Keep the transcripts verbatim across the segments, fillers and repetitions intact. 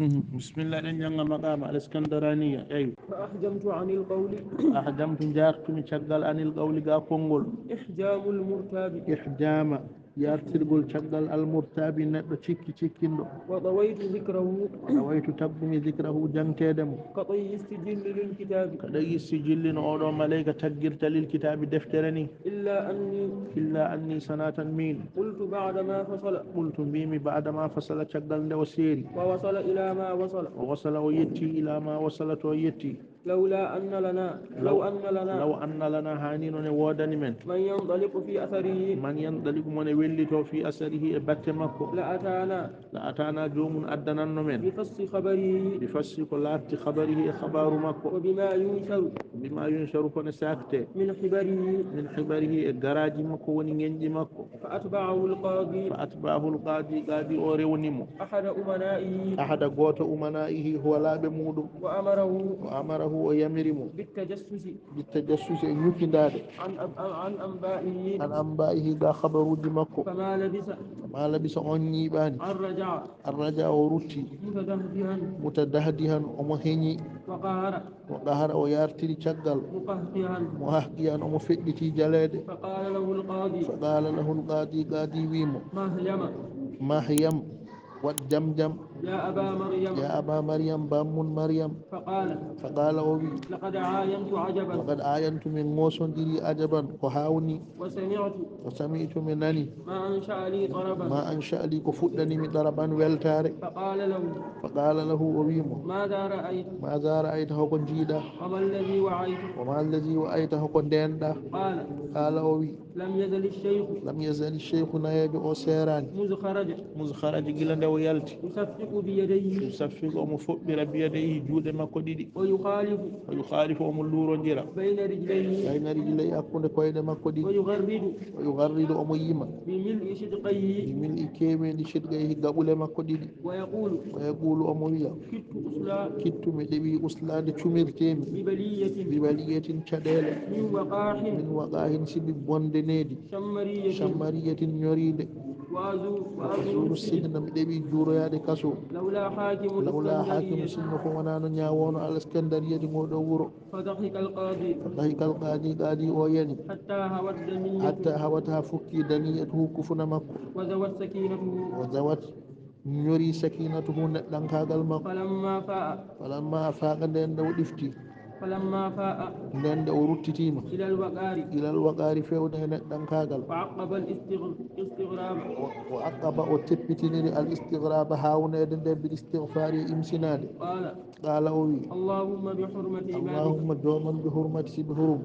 Mhm. Bismillah, eɗen jannga maqama al-Iskandaraniya. Eywa. فأحجمت عن القول Ahjamtu, njartumi caggal, anil qawli, ga konngol. إحجام المرتاب. Ihjama, yartirgol caggal, al-murtabi, neɗɗo cikki cikkinɗo. وطويت ذكره Ɗawaytu, taggumi, zikrahu, jangteede mo. كطي السجل للكتاب Ka ɗayi sijilli no oɗo malayka taggirta lil kitaabi deftere ni. إلا أني Illa anni, sana tan min. قلت بعدما فصل Qultu, mbimi, ba'da ma fasala, caggal nde o seeri. ووصل إلى ما وصل O wasala, o yetti, ila ma wasala, to o yetti. لولا أن لنا لو أن لنا Law anna lana, haa ni non e woodani men. من ينطلق في أثره Man yantaliku, mo ne wellito, fi asarihi, e batte makko. لأتانا La atana, joomun addananno men. بفص خبره Bi fassi, ko laatti, khabarihi, e khabaru makko. وبما ينشر Bima yunsharu, ko ne sakte. من حبره Min khibarihi, e garaji makko, woni ngenji makko. فأتبعه القاضي Fa atba'ahu al-qadi, qadi o rewni mo. أحد أمنائه Ahada, gooto, umana'ihi, hoolaaɓe muɗum. وأمره Wa amarahu, o yamiri mo. بالتجسس Bi tajassusi, e ñukindaade. عن أب- عن أنبائه An anba'ihi, ga khabaruji makko. فما لبث Ma labisa, on ñiiɓaani. أن رجع An raja, o rutti. متدهدها Mutadahdihan, omo heñi. وقهر Wa qahara, o yartiri caggal. مقهقها Muhahqihan, omo feɗɗiti jaleede. فقال له القاضي Fa qala lahu al-qadi, qadi wi mo. مهيم Mahyam, waɗ jam jam. يا أبا مريم Ya aba Maryam, bammun Maryam. فقال Fa qala, o wi. لقد عاينت عجبا Laqad ayantu, min ŋosondiri, ajaban, ko hawni. وسمعت Wa sami'tu, mi nani. ما أنشأ لي طربا Ma ansha'li, ko fuɗɗani mi, daraban, weltaare. فقال له Fa qala lahu, o wi mo. ماذا رأيت Maza ra'ayta, hoko njiiɗa? وما الذي وعيت Wa ma allazi wa'ayta, hoko ndenɗa? قال Qala, o wi. لم يزل الشيخ Lam yazali sheikhu, nayeejo o seeraani. مذ خرج Muz kharaja, gila nde o yalti. يصفق بيديه Yusaffiqu, omo foɓɓira, biyadayhi, juuɗe makko ɗiɗi. ويخالف Wa yukhalifu, omo luurondira. بين رجليه Bayna rijlayhi, hakkunde koyɗe makko ɗiɗi. ويغرد Wa yugharridu, omo yima. بملء شدقيه Bi mil'i, keeweendi, shidqayhi, gaɓule makko ɗiɗi. ويقول Wa yaqulu, omo wiya. كدت أصلى Kittu, mi ɗeɓi, uslaade, cumirtee mi. ببلية Bi baliyatin, caɗeele. من وقاح Min waqahin, sibi bonde needi. شمرية Shammariyatin, ñoriinde. وأزو- Wa azuru وأزول السجن sijna, mi ɗeɓi juuroyaade kaso. لولا حاكم Lawla hakimu, الإسكندرية sinno ko wonano ñaawoono al-Iskandariya, ɗi ngoɗo wuro. فضحك القاضي Dahika al-qadi, qadi o yani. حتى هوت دنيته Hatta hawata, ha fukki, daniyatuhu, kufuna makko. وزوت سكينته Wa zawat, ñori, sakinatuhu, neɗɗankaagal makko. فلما فاء Falamma afaqa, nden nde o ɗifti. فلما فاء Nden nde o ruttitiima. إلى الوقار Ilal waqari, fewde e neɗɗankaagal. وعقب الاستغ- الاستغراب O, o aqaba, o teppitiniri al-istigraba, hawneede nde, bil istighfari, e imsinaade. قال Qala, o wi. اللهم بحرمة عبادك Allahumma, joomam, bi hurmati, sibi hurum.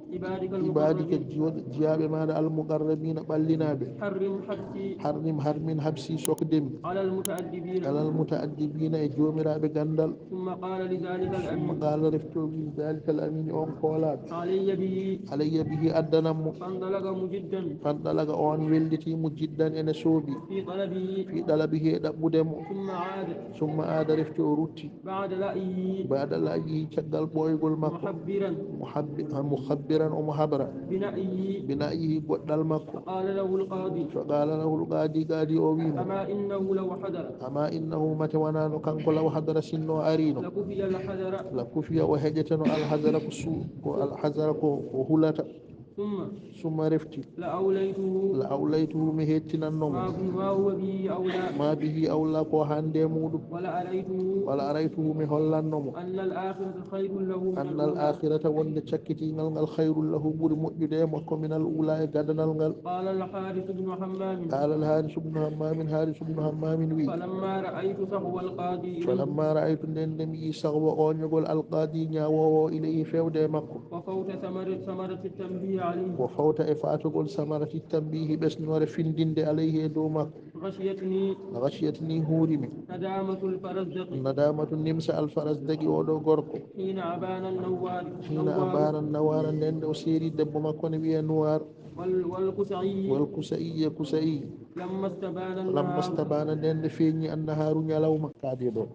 عبادك Ibadika, المقربين jiyo-, jiyaaɓe maaɗa, al-muqarrabina, ɓallinaaɓe. حرم حبسي Harrim, harmin, habsi, sokdemi. على المتأدبين Alal muta'addibina, e joomiraaɓe ganndal. ثم قال لذلك Summa الأمين qala, refti o wi, dalika al-amin, on koolaaɗo. علي به Alayya bihi, addanam mo. فانطلق مجدا Fandalaga, o on welliti mo, jiddan, ene soobi. في طلبه Fi dalabihi, e ɗaɓɓude mo. ثم عاد Summa aada, refti o rutti. بعد لأيه Baada la'yihi, caggal ɓooygol makko. محبرا Muhabbi-, ha, muhabbiran, omo habra. بنأيه Bi na'yihi, goɗɗal makko. فقال له القاضي Fa qala lahu al-qadi, qadi o wi mo. أما إنه لو حضر Ama innahu, mate wonano kanko, law hadara, sinno o arino. لكفي الحذر La kufiya, o heƴeteno al-hazara, ko su-, ko al-hazara, ko, ko hulata. ثم Summa refti. لأوليته La awlaytuhu, mi hettinanno mo. ما ما هو به أولى Ma bihi awla, ko hande muɗum. ولأريته Wala araytuhu, mi hollanno mo. أن الآخرة خير له من Anna al الأولى akhirata, wonde cakkitingal ngal, khayrun lahu, ɓuri moƴƴude e makko, min al ula, e gadanal ngal. قال الحارث بن همام Qala al Haris ibnu Hammamin, Haris ibnu Hammamin wi. فلما رأيت سهو القاضي إليه Falamma ra'aytu, nden nde mi yi sahwa oñogol al qadi ñaawoowo o ilayhi, fewde e makko. وفوت ثمرة ثمرة التنبيه عليه Wa fawta, e faatugol, samarati tanbihi, ɓesnoore findinde, alayhi, e dow makko. غشيتني Ghashiyatni, huuri mi. ندامة الفرزدق Nadamatu nimsa al Farazdaqi, oɗo gorko. حين أبان النوار Hina abana nawara, nden nde o seeri debbo makko ne wiye Nuwar. وال- والكسعي Wal Kusa'i, e Kusa'i. لما استبان Lamma النهار stabana, nden nde feeñi, annahaaru, ñalawma. Kaadi ɗo.